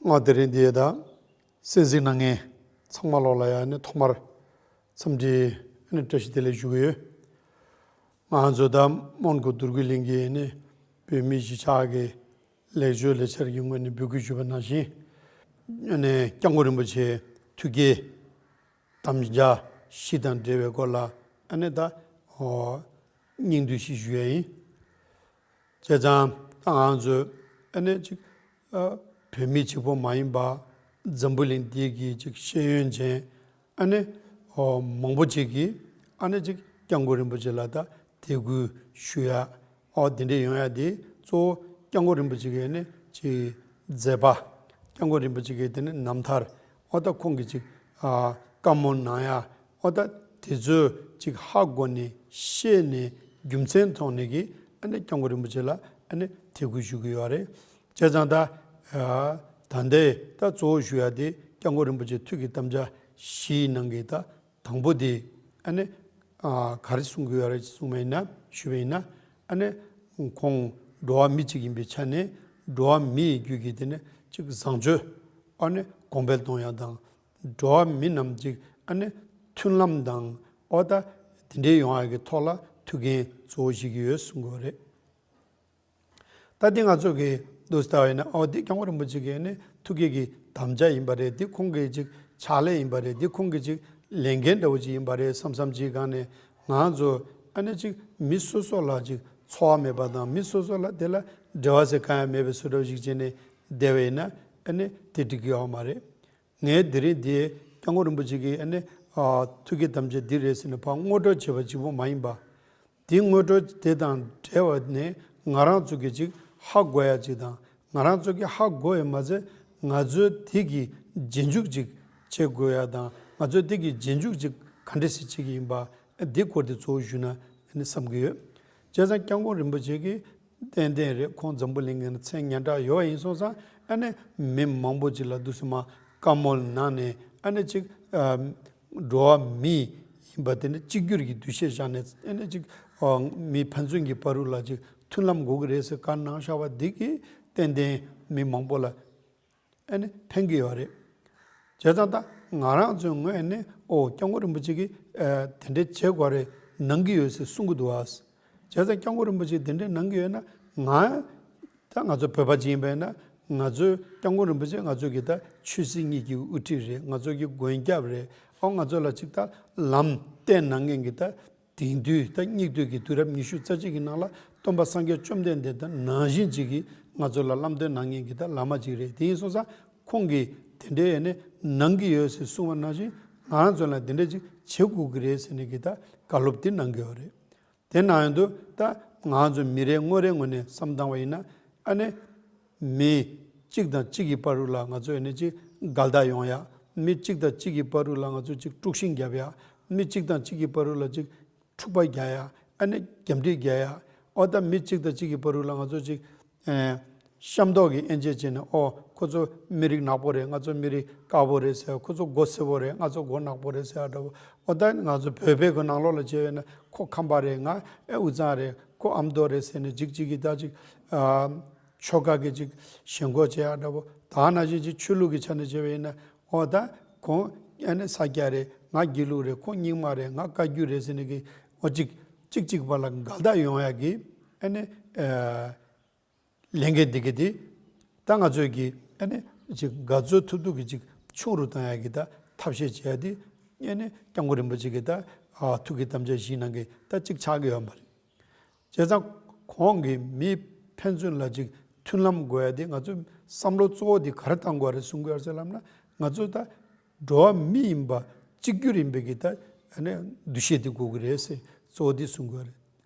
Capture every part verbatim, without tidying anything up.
ང་དེ་རིང་འདི་ད་གསན་གཟིགས་གནང་མཁན་ཚང་མ་ལོག་ལ་ཡང་ནི་ཐོག་མར་འཚམས་འདྲི་ནི་བཀྲ་ཤིས་བདེ་ལེགས་ཞུ་གི་ཡོད། ང་ཚོ་ད་མོན་གྷོ་དུར་ཁྲོད་གླིང་གི་ནི་བོད་མི་གཞིས་ཆགས་ཀྱི་ལེགས་བཅོས་ལས་འཆར་གྱི་ངོས་ནས་འབོད་སྐུལ་ཞུས་པ་ནང་བཞིན། ནི་སྐྱབས་མགོན་རིན་པོ་ཆེ་ཐུགས་བསྐྱེད་དམ་བཅའ་བཞི་དང་འབྲེལ་བའི་སྐོར་ལ་ཨ་ནི་ད་སྙིང་བསྡུས་ཤིག་ཞུ་ཡ་ཡིན། བྱས་ཙང་ད་ང་ཚོས་ཨ་ནི་ཅིག་ཨ་བོད་མི་གཅིག་པོ་མ་ཡིན་པ་འཛམ་བུ་གླིང་འདི་གི་ཅིག་ཤེས་ཡོན་ཅན་ཨ་ནི་ཨོ་མང་པོ་ཅིག་གིས་ཨ་ནི་ཅིག་སྐྱབས་མགོན་རིན་པོ་ཆེ་ལ་ད་དད་གུས་ཞུ་ཡ། ཨོ་དེ་འདྲས་ཡོང་ཡ་དེ་གཙོ་བོ་སྐྱབས་མགོན་རིན་པོ་ཆེ་གི་ཨ་ནི་ཅིག་མཛད་པ། སྐྱབས་མགོན་རིན་པོ་ཆེ་གི་དེ་ནི་རྣམ་ཐར། ཨོ་ད་ཁོང་གི་ཅིག་ཨ་བཀའ་མོལ་གནང་ཡ། ཨོ་ད་དེ་ཚོ་ཅིག་ཧ་གོ་ནས་ཤེས་ནས་རྒྱུ་མཚན་མཐོང་ནས་ཀྱི་ཨ་ནི་སྐྱབས་མགོན་རིན་པོ་ཆེ་ལ་ཨ་ནི་དད་གུས་ཞུ་གི་ཡོད་རེད། བྱས་ཙང་ད་ཨ་ད་ལྟའི་ད་གཙོ་བོ་ཞུ་ཡ་དེ་སྐྱབས་མགོན་རིན་པོ་ཆེ་ཐུགས་ཀྱི་དམ་བཅའ་བཞིའི་ནང་གི་ད་དང་པོ་དེ་ཨ་ནི་ཨ་ག་རེ་གསུང་གི་ཡོད་རེད་གསུངས་པ་ཡིན་ན་ཞུས་པ་ཡིན་ན། ཨ་ནི་ཁོང་འགྲོ་བ་མི་གཅིག་ཡིན་པའི་ཆ་ནས་འགྲོ་བ་མི་ཡི་རྒྱུད་ཀྱི་དེ་ནི་ཅིག་བཟང་སྤྱོད་ཨ་ནི་གོང་འཕེལ་གཏོང་ཡ་དང་། འགྲོ་བ་མི་རྣམས་ཅིག་ཨ་ནི་མཐུན་ལམ་དང་ཨོ་ད་དེ་འདྲའི་ཡོང་ཡ་གི་ཐོག་ལ་ཐུགས་འགན་གཙོ་བོ་བཞེས་ཀྱི་ཡོད་གསུང་གི་ཡོད་རེད། ད་འདི་ང་ཚོ་གི་འདུག་ལྟ་བ་ཡིན་ན་ཨོ་འདི་སྐྱབས་མགོན་རིན་པོ་ཆེ་གི་ཨ་ནི་ཐུགས་བསྐྱེད་ཀྱི་དམ་བཅའ་ཡིན་པ་རེད། འདི་ཁོང་གི་ཅིག་ཕྱག་ལས་ཡིན་པ་རེད། འདི་ཁོང་གི་ཅིག་ལས་འགན་འདྲ་བོ་ཅིག་ཡིན་པ་རེད་བསམ་བསམ་ཅིག་སྒང་ནས་ང་ཚོ་ཨ་ནི་ཅིག་མི་སོ་སོ་ལ་ཅིག་འཚོ་བ་མེད་པ་དང་མི་སོ་སོ་ལ་དེ་ལ་འབྲེལ་བ་ཟེར་གང་ཡང་མེད་པའི་བཟོ་འདྲ་བོ་ཞིག་བྱས་ནས་བསྡད་པ་ཡིན་ན་ཨ་ནི་དེ་འགྲིག་གི་ཡོད་མ་རེད། ངས་དེ་རིང་འདི་སྐྱབས་མགོན་རིན་པོ་ཆེ་གི་ཨ་ནི་ཨ་ཐུགས་ཀྱི་དམ་བཅའ་འདི་རེད་ཟེར་ནས་ཕར་ངོ་སྤྲོད་བྱས་པ་གཅིག་པོ་མ་ཡིན་པ། དེ་ངོ་སྤྲོད་དེ་དང་འབྲེལ་བ་ནས་ང་རང་ཚོ་གི་ཅིག་ཧ་གོ་ཡ་ཅིག་དང་ང་རང་ཚོ་གི་ཧ་གོ་ཡ་མ་ཚད་ང་ཚོའི་དེ་གི་རྗེས་འཇུག་ཅིག་བྱེད་དགོས་ཡ་དང་ང་ཚོའི་དེ་གི་རྗེས་འཇུག་ཅིག་ག་འདྲ་ཞིག་བྱེད་ཀྱི་ཡིན་པ་འདི་སྐོར་དེ་གཙོ་བོ་ཞུ་ན་ཨ་ནི་བསམ་གི་ཡོད། བྱས་ཙང་སྐྱབས་མགོན་རིན་པོ་ཆེ་གི་ཏན་ཏན་རེད། ཁོང་འཛམ་བུ་གླིང་གི་མཚན་སྙན་གྲགས་ཡོད་པ་ཡིན་སོང་ཙང་ཨ་ནི་མི་མང་པོ་ཅིག་ལ་འདུག་སེ་མར་བཀའ་མོལ་གནང་ནས་ཨ་ནི་ཅིག་ཨ་འགྲོ་བ་མི་ཡིན་པ་དེ་ནི་གཅིག་གྱུར་གྱི་འདུ་ཤེས་བཞག་ནས་ཨ་ནི་ཅིག་ཨ་མི་ཕན་ཚུན་གྱི་བར་དུ་ལ་ཅིག་མཐུན་ལམ་དགོས་ཀྱི་རེད་ཟེར་བཀའ་གནང་བཞག་པ་འདི་གིས་ཏན་ཏན་མི་མང་པོ་ལ་ཨ་ནི་ཕན་གྱི་ཡོད་རེད། བྱས་ཙང་ད་ང་རང་ཚོའི་ངོས་ནས་ཨོ་སྐྱབས་མགོན་རིན་པོ་ཆེ་གིས་ཨ་དེ་འདྲའི་བྱེད་དགོས་རེད་གནང་གི་ཡོད་ཟེར་གསུང་གི་འདུག་ཨ། བྱས་ཙང་སྐྱབས་མགོན་རིན་པོ་ཆེས་དེ་འདྲའི་གནང་གི་ཡོད་ན་ང་ད་ང་ཚོ་བོད་པ་ཅིག་ཡིན་པས་ན་ང་ཚོའི་སྐྱབས་མགོན་རིན་པོ་ཆེ་ང་ཚོ་གི་ད་ཆོས་སྲིད་གཉིས་ཀྱི་དབུ་ཁྲིད་རེད། ང་ཚོ་གི་མགོན་སྐྱབས་རེད། ཨོ་ང་ཚོ་ལ་ཅིག་ད་ལམ་བསྟན་གནང་མཁན་གྱི་ད་དེང་དུས་ད་སྙིགས་དུས་ཀྱི་དུས་རབས་ཉི་ཤུ་རྩ་གཅིག་གི་ནང་ལ་སྟོན་པ་སངས་རྒྱས་བཅོམ་ལྡན་འདས་དང་ནང་བཞིན་ཅིག་གིས་ང་ཚོ་ལ་ལམ་སྟོན་གནང་མཁན་གྱི་ད་བླ་མ་ཅིག་རེད། དེ་ཡིན་སོང་ཙང་ཁོང་གིས་དེ་འདྲའི་ཡ་ནི་གནང་གི་ཡོད་ཟེར་གསུངས་པ་ནང་བཞིན་ང་རང་ཚོ་ལ་དེ་འདྲ་ཅིག་བྱེད་དགོས་ཀྱི་རེད་ཟེར་ནས་གི་ད་བཀའ་སློབ་དེ་གནང་གི་ཡོད་རེད། དེ་ནང་ཡོང་དུས་ད་ང་ཚོ་མི་རེ་ངོ་རེའི་ངོས་ནས་བསམ་བཏང་བ་ཡིན་ན་ཨ་ནི་མི་གཅིག་དང་གཅིག་གི་བར་དུ་ལ་ང་ཚོ་ཡ་ནི་ཅིག་འགལ་ཟླ་ཡོང་ཡ། མི་གཅིག་དང་གཅིག་གི་བར་དུ་ལ་ང་ཚོ་ཅིག་དཀྲུག་ཤིང་རྒྱབ་ཡ། མི་གཅིག་དང་གཅིག་གི་བར་དུ་ལ་ཅིག་འཁྲུག་པ་རྒྱག་ཡ། ཨ་ནི་རྒྱབ་འདྲེ་རྒྱག་ཡ། ཨོ་ད་མི་གཅིག་དང་གཅིག་གི་བར་དུ་ལ་ང་ཚོ་ཅིག་ཨེ་གཤམ་ཐོག་གི་དབྱེ་འབྱེད་བྱས་ནས་ཨོ་ཁོ་ཚོ་མི་རིགས་ནག་པོ་རེད། ང་ཚོ་མི་རིགས་དཀར་པོ་རེད་ཟེར། ཁོ་ཚོ་མགོ་སེར་པོ་རེད། ང་ཚོ་མགོ་ནག་པོ་རེད་ཟེར་ཡ་འདྲ་བོ། ཨོ་ད་ང་ཚོ་བོད་པའི་གི་ནང་ལོགས་ལ་བྱས་པས་ན་ཁོ་ཁམས་པ་རེད། ང་ཨེ་དབུས་གཙང་རེད། ཁོ་ཨ་མདོ་རེད་ཟེར་ནས་གཅིག་གཅིག་གིས་ད་ཅིག་ཨ་ཆོལ་ཁ་གི་ཅིག་ཞེན་ཁོག་བྱེད་ཡ་འདྲ་བོ། ད་ནང་བཞིན་ཅིག་ཆོས་ལུགས་ཀྱི་ཆ་ནས་བྱས་པ་ཡིན་ན་ཨོ་ད་ཁོང་ཨ་ནི་ས་སྐྱ་རེད། ང་དགེ་ལུགས་རེད། ཁོང་རྙིང་མ་རེད། ང་བཀའ་བརྒྱུད་རེད་ཟེར་ནས་གི་ཨོ་ཅིག་གཅིག་གཅིག་བར་ལ་འགལ་ཟླ་ཡོང་ཡ་གི་ཨ་ནི་ཨ་ལས་འགན་འདི་གི་དེ་ད་ང་ཚོས་གི་ཨ་ནི་ཅིག་འགལ་རྩོད་ཐུབ་ཐུབ་གི་ཅིག་ཆུང་རུ་བཏང་ཡ་གི་ད་ཐབས་ཤེས་བྱེད་ཡ་དེ་ཨ་ནི་སྐྱབས་མགོན་རིན་པོ་ཆེ་གི་ད་ཨ་ཐུགས་ཀྱི་དམ་བཅའ་བཞིའི་ནང་གི་ད་གཅིག་ཆགས་ཀྱི་ཡོད་མ་རེད། བྱས་ཙང་ཁོང་གིས་མི་ཕན་ཚུན་ལ་ཅིག་མཐུན་ལམ་དགོས་ཡ་དེ་ང་ཚོའི་བསམ་བློ་གཙོ་བོ་དེ་ག་རེ་བཏང་དགོས་རེད་གསུང་དགོས་རེད་ཟེར་ལབ་ན་ང་ཚོ་ད་འགྲོ་བ་མི་ཡིན་པ་གཅིག་གྱུར་ཡིན་པའི་གི་ད་ནས་འདུ་ཤེས་དེ་དགོས་ཀྱི་རེད་ཟེར་གཙོ་བོ་དེ་གསུང་དགོས་རེད།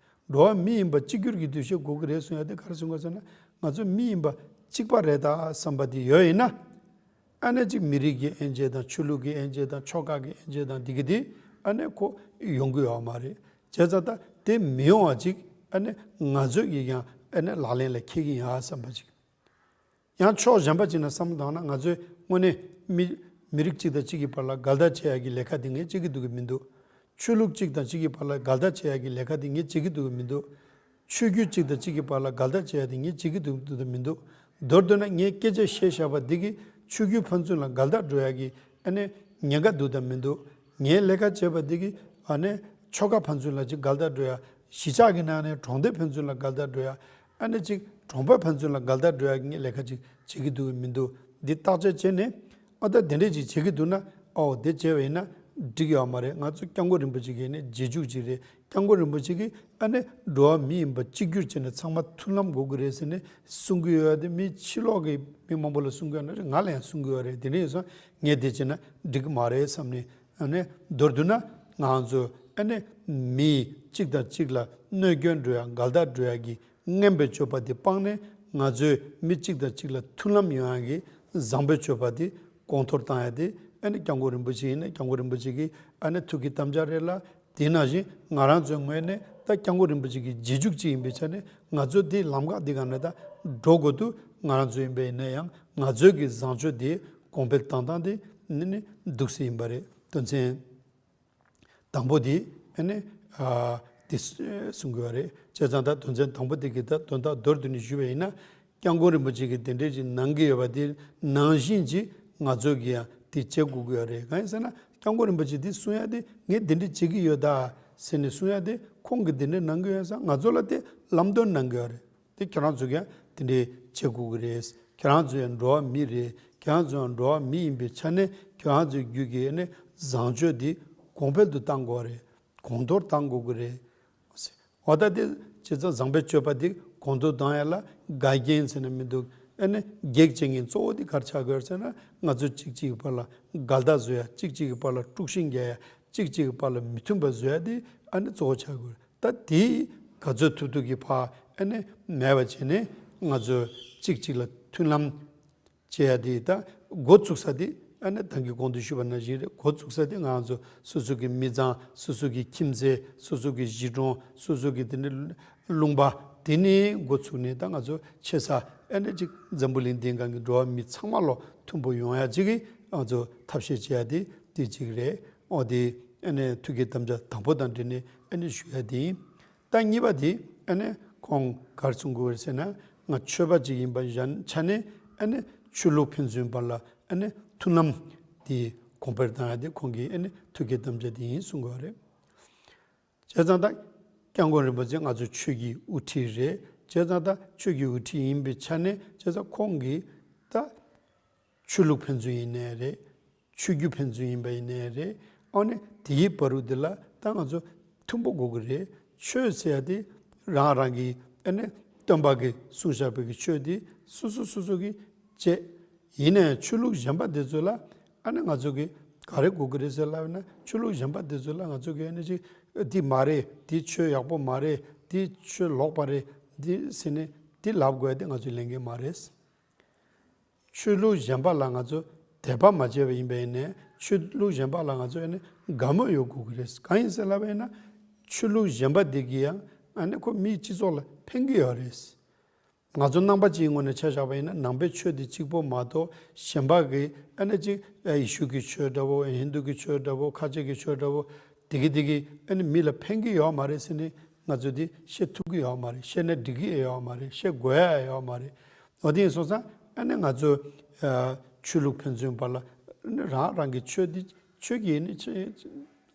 འགྲོ་བ་མི་ཡིན་པ་གཅིག་གྱུར་གྱི་འདུ་ཤེས་དགོས་ཀྱི་རེད་གསུང་ཡ་དེ་ག་རེ་གསུང་དགོས་ཟེར་ན་ང་ཚོ་མི་ཡིན་པ་གཅིག་པ་རེད་ད་བསམ་པ་དེ་ཡོད་ཡིན་ན། ཨ་ནི་གཅིག་མི་རིགས་ཀྱི་དབྱེ་འབྱེད་དང་ཆོས་ལུགས་ཀྱི་དབྱེ་འབྱེད་དང་ཆོལ་ཁ་གི་དབྱེ་འབྱེད་དང་འདི་གི་དེ་ཨ་ནི་ཁོ་ཡོང་གི་ཡོད་མ་རེད། བྱས་ཙང་ད་དེ་མི་ཡོང་བ་ཅིག་ཨ་ནི་ང་ཚོས་ཀྱིས་ཀྱང་ཨ་ནི་ལག་ལེན་ལ་འཁེལ་གྱི་ཡིན་ཨ་བསམ་པ་ཅིག་ཡང་ཕྱོགས་གཞན་པ་ཅིག་ནས་བསམ་བློ་བཏང་ན་ང་ཚོས་དངོས་གནས་མི་མི་རིགས་གཅིག་དང་གཅིག་གི་བར་ལ་འགལ་ཟླ་བྱེད་ཡ་གི་ལས་ཀ་དེ་ངས་བྱེད་ཀྱི་འདུག་གི་མི་འདུག་ཆོས་ལུགས་གཅིག་དང་གཅིག་གི་བར་ལ་འགལ་ཟླ་བྱེད་ཡ་གི་ལས་ཀ་དེ་ངས་བྱེད་ཀྱི་འདུག་གི་མི་འདུག་ཆོས་བརྒྱུད་གཅིག་དང་གཅིག་གི་བར་ལ་འགལ་ཟླ་བྱེད་ཡ་དེ་ངས་བྱེད་ཀྱི་འདུག་འདུག་མི་འདུག་མདོར་བསྡུས་ན་ངས་སྐད་ཆ་བཤད་བཞག་པ་འདི་གིས་ ཆོས་བརྒྱུད་ཕན་ཚུན་ལ་འགལ་ཟླ་འགྲོ་ཡ་གི་ཨ་ནི་ཉེན་ཁ་འདུག་དང་མི་འདུག་ངས་ལས་ཀ་བྱས་པ་འདི་གིས་ཨ་ནི་ཆོལ་ཁ་ཕན་ཚུན་ལ་ཅིག་འགལ་ཟླ་འགྲོ་ཡ། གཞིས་ཆགས་ཀྱི་ནང་ནས་གྲོང་སྡེ་ཕན་ཚུན་ལ་འགལ་ཟླ་འགྲོ་ཡ། ཨ་ནི་ཅིག་གྲོང་པ་ཕན་ཚུན་ལ་འགལ་ཟླ་འགྲོ་ཡ་གི་ངས་ལས་ཀ་ཅིག་བྱེད་ཀྱི་འདུག་མི་འདུག་འདི་བརྟག་དཔྱད་བྱས་ནས། ཨ་ད་དེ་འདྲས་ཅིག་བྱེད་ཀྱི་འདུག་ན། ཨོ་དེ་བྱས་པ་ཡིན་ན་འགྲིག་ཡོད་མ་རེད། ང་ཚོ་སྐྱབས་མགོན་རིན་པོ་ཆེ་གིས་ནི་རྗེས་འཇུག་ཅིག་རེད། སྐྱབས་མགོན་རིན་པོ་ཆེ་གིས་ཨ་ནི་འགྲོ་བ་མི་ཡིན་པ་གཅིག་གྱུར་བྱས་ནས་ཚང་མ་མཐུན་ལམ་དགོས་ཀྱི་རེད་ཟེར་ནས་གསུང་གི་ཡོད་དེ། མི་ཕྱི་ལོགས་ཀྱི་མི་མང་པོ་ལ་གསུང་གི་ཡོད་ན་རེད། ང་ལ་ཡང་གསུང་གི་ཡོད་རེད། དེ་འདྲ་ཡིན་སོང་ངས་དེ་བྱས་ན་འགྲིག་གི་མ་རེད་བསམ་ནས། ཨ་ནི་མདོར་བསྡུ་ན་ང་ཚོ་ཨ་ནི་མི་གཅིག་དང་གཅིག་ལ་གནོད་སྐྱོན་འགྲོ་ཡ་འགལ་ཟླ་འགྲོ་ཡ་གི་ངན་པའི་སྤྱོད་པ་དེ་སྤངས་ནས། ང་ཚོས་མི་གཅིག་དང་གཅིག་ལ་མཐུན་ལམ་ཡོང་ཡ་གི་བཟང་པོའི་སྤྱོད་པ་དེ་གོང་མཐོར་བཏང་ཡ་དེ་ཨ་ནི་སྐྱབས་མགོན་རིན་པོ་ཆེ་ཡིན་ན་སྐྱབས་མགོན་རིན་པོ་ཆེ་གི་ཨ་ནི་ཐུགས་ཀྱི་དམ་བཅའ་རེད་ལ། དེ་ནང་བཞིན་ང་རང་ཚོའི་ངོས་ནས་ད་སྐྱབས་མགོན་རིན་པོ་ཆེ་གི་རྗེས་འཇུག་ཅིག་ཡིན་པའི་ཆ་ནས་ང་ཚོ་དེ་ལམ་ཁ་འདི་སྒང་ནས་ད་འགྲོ་དགོས་འདུག་ང་རང་ཚོ་ཡིན་པ་ཡིན་ན་ཡང་ང་ཚོའི་གི་བཟང་སྤྱོད་དེ་གོང་འཕེལ་བཏང་སྟངས་དེ་ནི་ནི་འདུག་སེ་ཡིན་པ་རེད། དོན་ཚན་དང་པོ་དེ་ཨ་ནི་ཨ་དེ་གསུང་དགོས་པ་རེད། བྱས་ཙང་ད་དོན་ཚན་དང་པོ་དེ་གི་ད་དོན་དག་མདོར་བསྡུས་ནས་ཞུས་པ་ཡིན་ན། སྐྱབས་མགོན་རིན་པོ་ཆེ་གིས་དེ་འདྲས་ཅིག་གནང་གི་ཡོད་པ་དེ་ནང་བཞིན་ཅིག་ང་ཚོ་གིས་ཡང་དེ་བྱེད་དགོས་ཀྱི་ཡོད་རེད། གང་ཡིན་ཟེར་ན་སྐྱབས་མགོན་རིན་པོ་ཆེ་དེ་གསུང་ཡ་དེ་ངས་དེ་འདྲས་བྱེད་ཀྱི་ཡོད་ད་ཟེར་ནས་གསུང་ཡ་དེ། ཁོང་གིས་དེ་འདྲས་གནང་གི་ཡོད་ཙང་ང་ཚོ་ལ་དེ་ལམ་སྟོན་གནང་གི་ཡོད་རེད། དེ་ཁྱེད་རང་ཚོ་གིས་ཡང་དེ་འདྲས་བྱེད་དགོས་ཀྱི་རེད། ཁྱེད་རང་ཚོ་ཡང་འགྲོ་བ་མི་རེད། ཁྱེད་རང་ཚོ་ཡང་འགྲོ་བ་མི་ཡིན་པའི་ཆ་ནས་ཁྱེད་རང་ཚོའི་རྒྱུད་ཀྱི་ཨ་ནི་བཟང་སྤྱོད་དེ་གོང་འཕེལ་དུ་གཏང་དགོས་རེད། གོང་མཐོར་གཏང་དགོས་ཀྱི་རེད། འོ་ད་དེ་བྱས་ཙང་བཟང་པོའི་སྤྱོད་པ་དེ་གོང་མཐོར་གཏང་ཡ་ལ་འགལ་རྐྱེན་ཟེར་ན་མི་འདུག་ཨ་ནི་གེགས་བྱེད་མཁན་གཙོ་བོ་དེ་ག་རེ་ཆགས་ཀྱི་ཡོད་ཟེར་ན། ང་ཚོ་གཅིག་གཅིག་གི་བར་ལ་འགལ་ཟླ་བཟོ་ཡ། གཅིག་གཅིག་གི་བར་ལ་དཀྲུག་ཤིང་རྒྱག་ཡ། གཅིག་གཅིག་གི་བར་ལ་མི་མཐུན་པ་བཟོ་ཡ་དེ་ཨ་ནི་གཙོ་བོ་ཆགས་ཀྱི་ཡོད་རེད། ད་དེ་ག་ཚོད་ཐུབ་ཐུབ་ཀྱིས་ཕར་ཨ་ནི་མེད་པ་བྱས་ནས་ང་ཚོ་གཅིག་གཅིག་ལ་མཐུན་ལམ་བྱེད་ཡ་དེ་ད་འགོ་བཙུགས་ས་དེ་ཨ་ནི་ད་གིན་གོང་དུ་ཞུས་པ་ནང་བཞིན་རེད། འགོ་བཙུགས་ས་དེ་ང་ཚོ་སོ་སོ་གི་མི་ཚང་། སོ་སོ་གི་ཁྱིམ་མཚེས། སོ་སོ་གི་གཞིས་གྲོང་། སོ་སོ་གི་དེ་ནི་ལུང་པ། དེ་ནས་འགོ་ཚུགས་ནས་ད་ང་ཚོ་ཆེ་ས་ཨ་ནི་ཅིག་འཛམ་བུ་གླིང་འདིའི་སྒང་གི་འགྲོ་བ་མི་ཚང་མ་ལོ་མཐུན་པོ་ཡོང་ཡ་ཅིག་གི་ང་ཚོ་ཐབས་ཤེས་བྱེད་ཡ་དེ་དེ་གཅིག་རེད། འོ་དེ་ཨ་ནི་ཐུགས་ཀྱི་དམ་བཅའ་དང་པོ་དང་འབྲེལ་ནས་ཨ་ནི་ཞུ་ཡ་དེ་ཡིན། ད་གཉིས་པ་དེ་ཨ་ནི་ཁོང་ག་རེ་གསུང་གི་ཡོད་ཟེར་ན། ང་ཆོས་པ་ཅིག་ཡིན་པ་ཡིན་ཆ་ནས་ཨ་ནི་ཆོས་ལུགས་ཕན་ཚུན་བར་ལ་ཨ་ནི་མཐུན་ལམ་དེ་གོང་འཕེལ་བཏང་ཡ་དེ་ཁོང་གི་ཨ་ནི་ཐུགས་ཀྱི་དམ་བཅའ་དེ་ཡིན་གསུང་གི་ཡོད་རེད། བྱས་ཙང་ད་སྐྱབས་མགོན་རིན་པོ་ཆེ་ང་ཚོ་ཆོས་ཀྱི་དབུ་ཁྲིད་རེད། བྱས་ཙང་ད་ཆོས་ཀྱི་དབུ་ཁྲིད་ཡིན་པའི་ཆ་ནས། བྱས་ཙང་ཁོང་གིས་ད་ཆོས་ལུགས་ཕན་ཚུན་ཡིན་ནའི་རེད། ཆོས་བརྒྱུད་ཕན་ཚུན་ཡིན་པ་ཡིན་ནའི་རེད། ཨ་ནི་དེའི་བར་དུ་དེ་ལ་ད་ང་ཚོ་མཐུན་པོ་དགོས་ཀྱི་རེད། ཆོས་ཟེར་ཡ་དེ་རང་རང་གི་ཨ་ནི་སྟོན་པ་གིས་གསུངས་བཞག་པའི་གི་ཆོས་དེ་སོ་སོ་སོ་སོ་གིས་བྱེད། ཡིན་ནའི་ཆོས་ལུགས་གཞན་པ་དེ་ཚོ་ལ་ཨ་ནི་ང་ཚོ་གིས་ག་རེ་དགོས་ཀྱི་རེད་ཟེར་ལབ་ན། ཆོས་ལུགས་གཞན་པ་དེ་ཚོ་ལ་ང་ཚོ་གིས་ཨ་ནི་ཅིག་འདི་མ་རེད། འདི་ཆོས་ཡག་པོ་མ་རེད། འདི་ཆོས་ལོག་པ་རེད། འདི་ཟེར་ནས་འདི་ལབ་དགོས་ཡ་དེ་ང་ཚོའི་ལས་འགན་མ་རེད། ཆོས་ལུགས་གཞན་པ་ལ་ང་ཚོ་དད་པ་མ་བྱས་པ་ཡིན་པ་ཡིན་ནའི་ཆོས་ལུགས་གཞན་པ་ལ་ང་ཚོ་ཨ་ནི་དགའ་མོས་ཡོད་དགོས་ཀྱི་རེད། གང་ཡིན་ཟེར་ལབ་པ་ཡིན་ན། ཆོས་ལུགས་གཞན་པ་འདི་གིས་ཡང་ཨ་ནི་ཁོ་མིའི་སྤྱི་ཚོགས་ལ་ཕན་གྱི་ཡོད་རེད། ང་ཚོ་ནང་པ་སྤྱིའི་ངོས་ནས་ཆ་བཞག་པ་ཡིན་ན། ནང་པའི་ཆོས་དེ་གཅིག་པོ་མ་གཏོགས་གཞན་པ་གི་ཨ་ནི་ཅིག་ཡེ་ཤུ་གི་ཆོས་འདྲ་བོ། ཧིན་དུ་གི་ཆོས་འདྲ་བོ། ཁ་ཆེ་གི་ཆོས་འདྲ་བོ། དེ་གི་དེ་གི་ཨ་ནི་མི་ལ་ཕན་གྱི་ཡོད་མ་རེད་ཟེར་ནས་ང་ཚོ་དེ་བཤད་ཐུབ་ཀྱི་ཡོད་མ་རེད། བཤད་ན་འགྲིག་གི་ཡོད་མ་རེད། བཤད་དགོས་ཡ་ཡོད་མ་རེད། འོ་དེ་ཡིན་སོང་ཙང་ཨ་ནི་ང་ཚོ་ཨ་ཆོས་ལུགས་ཕན་ཚུན་བར་ལ་ཨ་ནི་རང་རང་གི་ཆོས་དེ་ཆོས་ཀྱི་ཨ་ནི་ཆོས།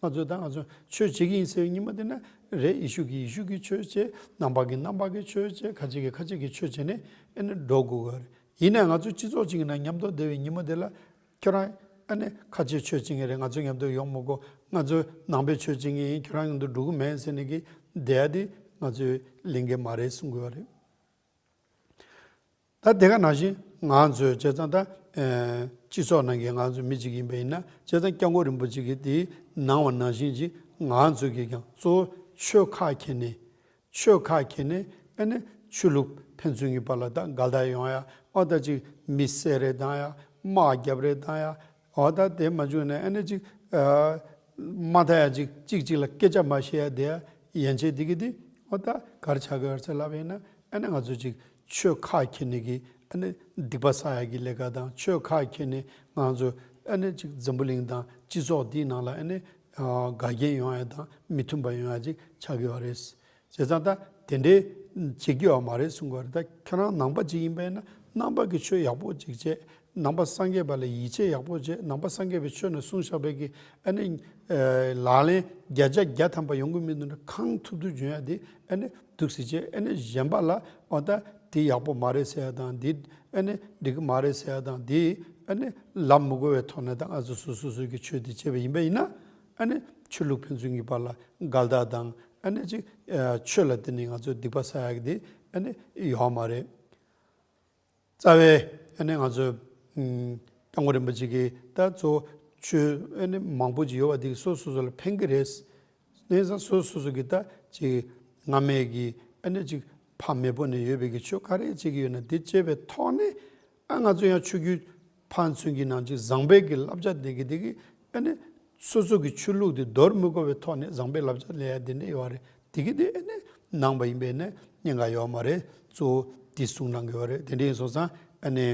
ང་ཚོ་ད་ང་ཚོ་ཆོས་བྱེད་ཀྱི་ཡིན་ཟེར་བའི་ཉི་མ་དེ་ན་རེད། ཡེ་ཤུ་གིས་ཡེ་ཤུ་གི་ཆོས་བྱེད། ནང་པ་གིས་ནང་པ་གི་ཆོས་བྱེད། ཁ་ཆེ་གིས་ཁ་ཆེ་གི་ཆོས་བྱེད་ནས་ཨ་ནི་འགྲོ་དགོས་ཀྱི་རེད། ཡིན་ནའི་ང་ཚོ་སྤྱི་ཚོགས་གཅིག་གི་ནང་མཉམ་དུ་བསྡད་པའི་ཉི་མ་དེ་ལ་ཁྱོད་རང་ཨ་ནི་ཁ་ཆེའི་ཆོས་བྱེད་མཁན་རེད། ང་ཚོ་མཉམ་དུ་ཡོང་མི་དགོས། ང་ཚོ་ནང་པའི་ཆོས་བྱེད་མཁན་ཡིན། ཁྱོད་རང་མཉམ་དུ་འགྲོ་གི་མེད་ཟེར་ནས་གི་བསྡད་ཡ་དེ་ང་ཚོའི་ལས་འགན་མ་རེད་གསུང་གི་ཡོད་རེད། ད་དེ་ག་ནང་བཞིན་ང་ཚོས་བྱས་ཙང་ད་ཨེ་སྤྱི་ཚོགས་ནང་གི་ང་ཚོ་མི་གཅིག་ཡིན་པ་ཡིན་ན། བྱས་ཙང་སྐྱབས་མགོན་རིན་པོ་ཆེ་གིས་དེ་གནང་བ་ནང་བཞིན་ཅིག་ང་ཚོ་གིས་ཀྱང་གཙོ་བོ་ཆོས་ཁ་འཁྱེར་ནས། ཆོས་ཁ་འཁྱེར་ནས་ཨ་ནི་ཆོས་ལུགས་ཕན་ཚུན་གྱི་བར་ལ་ད་འགལ་ཟླ་ཡོང་ཡ། ཨོ་ད་ཅིག་མི་བསད་རེས་བཏང་ཡ། དམག་རྒྱབ་རེས་བཏང་ཡ། འོ་ད་དེ་མ་བྱུང་ན་ཨ་ནི་ཅིག་ཨ་མ་མཐའ་ཡང་ཅིག་གཅིག་གཅིག་ལ་སྐད་ཆ་མ་བཤད་ཡ་དེ་ཡན་ཆད་དེ་གི་དེ་འོ་ད་ག་རེ་ཆགས་ཀྱི་ཡོད་ཟེར་ལབ་ཡིན་ན། ཨ་ནི་ང་ཚོ་ཅིག་ཆོས་ཁ་འཁྱེར་ནས་གི་ཨ་ནི་སྡིག་པ་བསགས་ཡ་གི་ལས་ཀ་དང་། ཆོས་ཁ་འཁྱེར་ནས་ང་ཚོ་ཨ་ནི་ཅིག་འཛམ་བུ་གླིང་དང་སྤྱི་ཚོགས་འདིའི་ནང་ལ་ཨ་ནི་ཨ་འགལ་རྐྱེན་ཡོང་ཡ་དང་མི་མཐུན་པ་ཡོང་ཡ་ཅིག་ཆགས་ཀྱི་ཡོད་རེད། བྱས་ཙང་ད་དེ་འདྲའི་བྱེད་རྒྱུ་ཡོད་མ་རེད་གསུང་གི་ཡོད་རེད། ད་ཁྱེད་རང་ནང་པ་ཅིག་ཡིན་པས་ན་ནང་པ་གི་ཆོས་ཡག་པོ་ཅིག་བྱས། ནང་པ་སངས་རྒྱས་པ་ལ་ཡིད་ཆེས་ཡག་པོ་བྱས། ནང་པ་སངས་རྒྱས་པའི་ཆོས་ནང་གསུངས་བཞག་པའི་གི་ཨ་ནི་ལག་ལེན་བརྒྱ་ཆ་བརྒྱ་ཐམ་པ་ཡོང་གི་མི་འདུག་ན། གང་ཐུབ་ཐུབ་འཇོན་ཡ་དེ་ཨ་ནི་འདུག་སེ་བྱས། ཨ་ནི་གཞན་པ་ལ་འོ་ད་དེ་ཡག་པོ་མ་རེད་ཟེར་ཡ་དང་། དེ་ཨ་ནི་འགྲིག་གི་མ་རེད་ཟེར་ཡ་དང་། དེ་ཨ་ནི་ལབ་མི་དགོས་པའི་ཐོག་ནས། ད་ང་ཚོ་སོ་སོ་སོ་སོའི་གི་ཆོས་དེ་བྱས་པ་ཡིན་པ་ཡིན་ན། ཨ་ནི་ཆོས་ལུགས་ཕན་ཚུན་གྱི་བར་ལ་འགལ་ཟླ་དང་། ཨ་ནི་ཅིག་ཆོས་ལ་བརྟེན་ནས་ང་ཚོ་སྡིག་པ་བསགས་ཡག་གི་དེ་ཨ་ནི་ཡོད་མ་རེད། རྩ་བའི་ཨ་ནི་ང་ཚོ་ཨུམ་སྐྱབས་མགོན་རིན་པོ་ཆེ་གིས་ད་གཙོ་བོ་ཆོས་ཨ་ནི་མང་པོ་ཅིག་ཡོད་པ་འདི་སོ་སོ་སོ་ལ་ཕན་གྱི་རེད། གནས་ཚང་སོ་སོ་སོ་གི་ད་ཅིག་སྔ་མའི་གི་ཨ་ནི་ཅིག་ཕ་མེས་པོ་ནས་ཡོད་པའི་གི་ཆོས་ག་རེ་བྱེད་ཀྱི་ཡོད་ན། དེ་བྱས་པའི་ཐོག་ནས་ཨ་ང་ཚོ་ཡང་ཆོས་བརྒྱུད་ཕན་ཚུན་གྱི་ནང་ཅིག་བཟང་པོའི་གི་བསླབ་བྱ་འདི་གི་འདི་གི་ཨ་ནི་སོ་སོ་གི་ཆོས་ལུགས་དེ་འདོར་མི་དགོས་པའི་ཐོག་ནས་བཟང་པོའི་བསླབ་བྱ་ལེན་ཡ་དེ་འདྲ་ཡོད་རེད། དེ་གི་དེ་ཨ་ནི་གནང་བ་ཡིན་པས་ནི་གནད་འགག་ཡོད་མ་རེད། གཙོ་བོ་དེ་གསུང་གནང་གི་ཡོད་རེད། དེ་འདྲ་ཡིན་སོང་ཙང་ཨ་ནི་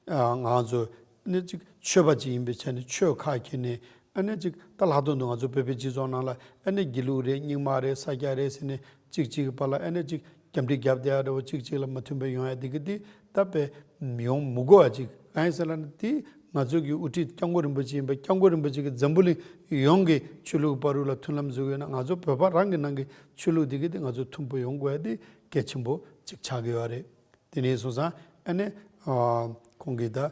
ཨ་ང་ཚོ་ཨ་ནི་ཅིག་ཆོས་པ་ཅིག་ཡིན་པའི་ཆ་ནས་ཆོས་ཁ་འཁྱེར་ནས་ཨ་ནི་ཅིག་ད་ལྷག་དོན་དུ་ང་ཚོ་བོད་པའི་སྤྱི་ཚོགས་ནང་ལ་ཨ་ནི་དགེ་ལུགས་རེད། རྙིང་མ་རེད། ས་སྐྱ་རེད་ཟེར་ནས་ཅིག་ཅིག་གི་བར་ལ་ཨ་ནི་ཅིག་རྒྱབ་འདྲེ་རྒྱབ་བསྡད་ཡ་འདྲ་བོ། ཅིག་ཅིག་ལ་མ་མཐུན་པ་ཡོང་ཡ་དེ་གི་དེ་ད་དཔེ་ཡོང་མི་དགོས་པ་ཅིག་གང་ཡིན་ཟེར་ལབ་ན། དེ་ང་ཚོ་གི་དབུ་ཁྲིད་སྐྱབས་མགོན་རིན་པོ་ཆེ་ཡིན་པ། སྐྱབས་མགོན་རིན་པོ་ཆེ་གིས་འཛམ་བུ་གླིང་ཡོངས་ཀྱི་ཆོས་ལུགས་བར་དུ་ལ་མཐུན་ལམ་བཟོ་གི་ཡོད་ན། ང་ཚོ་བོད་པ་རང་གི་ནང་གི་ཆོས་ལུགས་དེ་གི་དེ་ང་ཚོ་མཐུན་པོ་ཡོང་དགོས་ཡ་དེ་གལ་ཆེན་པོ་ཅིག་ཆགས་ཀྱི་ཡོད་རེད། དེ་ནས་སོང་ཙང་ཨ་ནི་ཨ་ཁོང་གིས་ད་ཨ་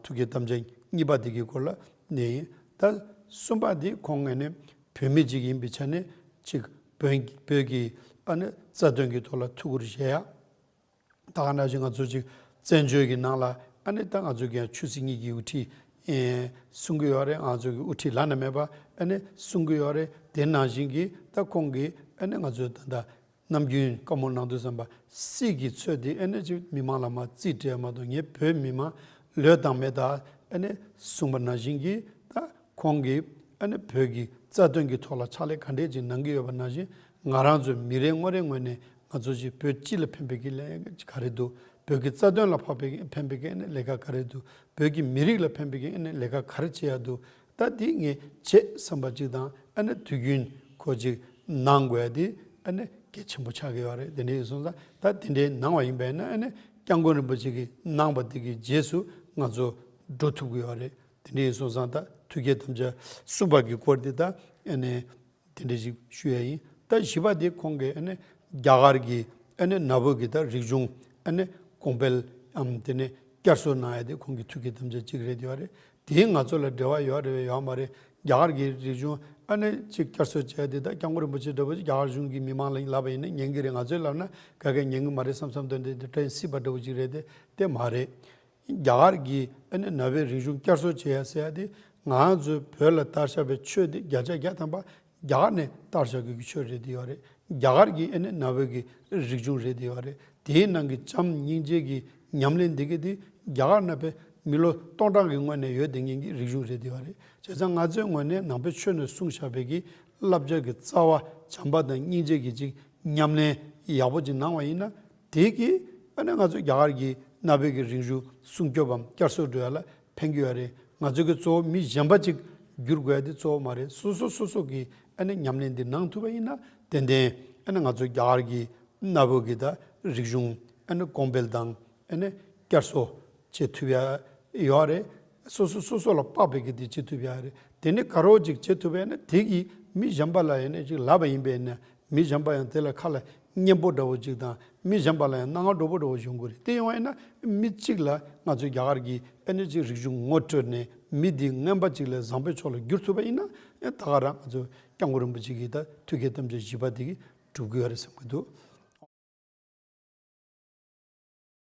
ཐུགས་བསྐྱེད་དམ་བཅའ་གཉིས་པ་དེ་གི་སྐོར་ལ་ནས་ཡིན། ད་གསུམ་པ་དེ་ཁོང་ཨ་ནི་བོད་མི་ཅིག་ཡིན་པའི་ཆ་ནས་ཅིག་བོད་བོད་ཀྱི་ཨ་ནི་རྩ་དོན་གྱི་ཐོག་ལ་ཐུགས་ཁུར་བཞེས་ཡ། ད་ག་ནང་བཞིན་ང་ཚོ་ཅིག་བཙན་བྱོལ་གྱི་ནང་ལ་ཨ་ནི་ད་ང་ཚོ་གི་ཡང་ཆོས་སྲིད་གཉིས་ཀྱི་དབུ་ཁྲིད་ཨེ་གསུང་གི་ཡོད་རེད། ང་ཚོ་གི་དབུ་ཁྲིད་བླ་ན་མེད་པ་ཨ་ནི་གསུང་གི་ཡོད་རེད། དེ་ནང་བཞིན་གྱི་ད་ཁོང་གིས་ཨ་ནི་ང་ཚོ་ད་ལྟ་ནམ་རྒྱུན་བཀའ་མོལ་གནང་དུས་ཙམ་པ་སྲིད་ཀྱི་ཚོད་དེ་ཨ་ནི་ཅིག་མི་མང་ལ་མར་རྩིས་སྤྲད་མ་གཏོགས། ངས་བོད་མི་མང་ལོས་དང་མེ་ད་ཨ་ནི་གསུངས་པ་ནང་བཞིན་གྱི། ད་ཁོང་གིས་ཨ་ནི་བོད་ཀྱི་རྩ་དོན་གྱི་ཐོག་ལ་ཕྱག་ལས་ག་འདྲས་ཅིག་གནང་གི་ཡོད་པ་ནང་བཞིན། ང་རང་ཚོ་མི་རེ་ངོ་རེའི་ངོས་ནས་ང་ཚོ་ཅིག་བོད་སྤྱི་ལ་ཕན་པའི་གི་ལས་ཀ་ག་རེ་འདུག་བོད་ཀྱི་རྩ་དོན་ལ་ཕན་པའི་གི་ཕན་པའི་གི་ཨ་ནི་ལས་ཀ་ག་རེ་འདུག་བོད་ཀྱི་མི་རིགས་ལ་ཕན་པའི་གི་ཨ་ནི་ལས་ཀ་ག་རེ་བྱེད་ཡ་འདུག་ད་འདི་ངས་བྱེད་བསམ་པ་ཅིག་དང་། ཨ་ནི་དུས་རྒྱུན་ཁོ་ཅིག་གནང་དགོས་ཡ་དེ་ཨ་ནི་གལ་ཆེན་པོ་ཆགས་ཀྱི་ཡོད་རེད། དེ་འདྲ་ཡིན་སོང་ཙང་ད་དེ་འདྲའི་གནང་བ་ཡིན་པས་ན། ཨ་ནི་སྐྱབས་མགོན་རིན་པོ་ཆེ་གིས་གནང་བ་དེ་གི་རྗེས་སུ་ང་ཚོ་འགྲོ་ཐུབ་ཀྱི་ཡོད་རེད། དེ་འདྲ་ཡིན་སོང་ཙང་ད་ཐུགས་བསྐྱེད་དམ་བཅའ་གསུམ་པ་གི་སྐོར་དེ་ད་ཨ་ནི་དེ་འདྲ་ཞིག་ཞུ་ཡ་ཡིན། ད་བཞི་པ་དེ་ཁོང་གིས་ཨ་ནི་རྒྱ་གར་གྱི་ཨ་ནི་ནང་པའི་གི་ད་རིག་གཞུང་ཨ་ནི་གོང་འཕེལ་འམ་དེ་ནས་བསྐྱར་གསོ་གནང་ཡ་དེ་ཁོང་གི་ཐུགས་བསྐྱེད་དམ་བཅའ་གཅིག་རེད་ཡོད་རེད། དེ་ང་ཚོ་ལ་འབྲེལ་བ་ཡོད་རེད་པས་ཡོད་མ་རེད། རྒྱ་གར་གྱི་རིག་གཞུང་ཨ་ནི་ཅིག་བསྐྱར་གསོ་བྱས་ཏེ། ད་སྐྱབས་མགོན་རིན་པོ་ཆེ་འདྲ་བོ་ཅིག་རྒྱ་གར་གཞུང་གི་མི་མང་ལ་ལབ་པ་ཡིན་ན་ཉན་གྱི་རེད། ང་ཚོས་ལབ་ན་ག་གེ་ཉན་གྱི་མ་རེད་བསམ་བསམ་དོན་དེ་དེ་དྲན་སྲིད་པ་འདྲ་བོ་ཅིག་རེད་དེ། དེ་མ་རེད། རྒྱ་གར་གྱི་ཨ་ནི་ནང་པའི་རིག་གཞུང་བསྐྱར་གསོ་བྱེད་ཡ་ཟེར་ཡ་དེ། ང་ཚོའི་བོད་ལ་དར་ཤག་པའི་ཆོས་དེ་བརྒྱ་ཆ་བརྒྱ་ཐམ་པ་རྒྱ་གར་ནས་དར་ཤག་གི་ཆོས་རེད་དེ་ཡོད་རེད། རྒྱ་གར་གྱི་ཨ་ནི་ནང་པའི་གི་རིག་གཞུང་རེད་དེ་ཡོད་རེད། དེའི་ནང་གི་བྱམས་སྙིང་རྗེ་གི་ཉམས་ལེན་འདི་གི་དེ་རྒྱ་གར་ནང་པའི་མི་ལོ་སྟོང་ཕྲག་གི་སྔོན་ནས་ཡོད་བསྡད་མཁན་གྱི་རིག་གཞུང་རེད་དེ་ཡོད་རེད། བྱས་ཙང་ང་ཚོའི་ངོས་ནས་ནང་པའི་ཆོས་ནས་གསུངས་བཞག་པའི་གི་བསླབ་བྱ་གི་རྩ་བ་བྱམས་པ་དང་སྙིང་རྗེ་གི་ཅིག་ཉམས་ལེན་ཡག་པོ་ཅིག་གནང་བ་ཡིན་ན། དེ་གིས་ཨ་ནི་ང་ཚོ་རྒྱ་གར་གྱི་ནང་པའི་གི་རིག་གཞུང་སྲུང་སྐྱོབ་བམ་བསྐྱར་གསོ་འགྲོ་ཡ་ལ་ཕན་གྱི་ཡོད་རེད། ང་ཚོ་གི་གཙོ་བོ་མི་གཞན་པ་ཅིག་བསྒྱུར་དགོས་ཡ་དེ་གཙོ་བོ་མ་རེད། སོ་སོ་སོ་སོ་གི་ཨ་ནི་ཉམས་ལེན་འདི་གནང་ཐུབ་པ་ཡིན་ན། ཏན་ཏན་ཨ་ནི་ང་ཚོ་རྒྱ་གར་གྱི་ནང་པའི་གི་ད་རིག་གཞུང་ཨ་ནི་གོང་འཕེལ་དང་ཨ་ནི་བསྐྱར་གསོ་བྱེད་ཐུབ་ཡ་ཡོད་རེད། སོ་སོ་སོ་སོ་ལ་དཔག་པའི་གི་དེ་བྱེད་ཐུབ་ཡ་རེད། དེ་ནི་ག་རོ་ཅིག་བྱེད་ཐུབ་ཡ་ན། དེ་གིས་མི་གཞན་པ་ལ་ཡང་ནི་ཅིག་ལབ་པ་ཡིན་པས་ན། མི་གཞན་པ་ཡང་དེ་ལ་ཁ་ལ་སྙན་པོ་འདྲ་བོ་ཅིག་དང་། མི་གཞན་པ་ལ་ཡང་སྣང་བ་འགྲོ་པོ་འདྲ་བོ་ཡོང་གི་རེད། དེ་ཡོང་བ་ཡིན་ན་མི་གཅིག་ལ་ང་ཚོ་རྒྱ་གར་གྱི་ཨ་ནི་ཅིག་རིག་གཞུང་ངོ་སྤྲོད་ནས་མི་འདི་ངན་པ་ཅིག་ལས་བཟང་པོའི་ཕྱོགས་ལ་བསྒྱུར་ཐུབ་པ་ཡིན་ན། ཨེ་ད་ག་རང་ང་ཚོ་སྐྱབས་མགོན་རིན་པོ་ཆེ་གི་ད་ཐུགས་བསྐྱེད་དམ་བཅའ་བཞི་པ་དེ་གིས་འགྲུབ་ཀྱི་ཡོད་རེད་བསམ་གྱི་འདུག།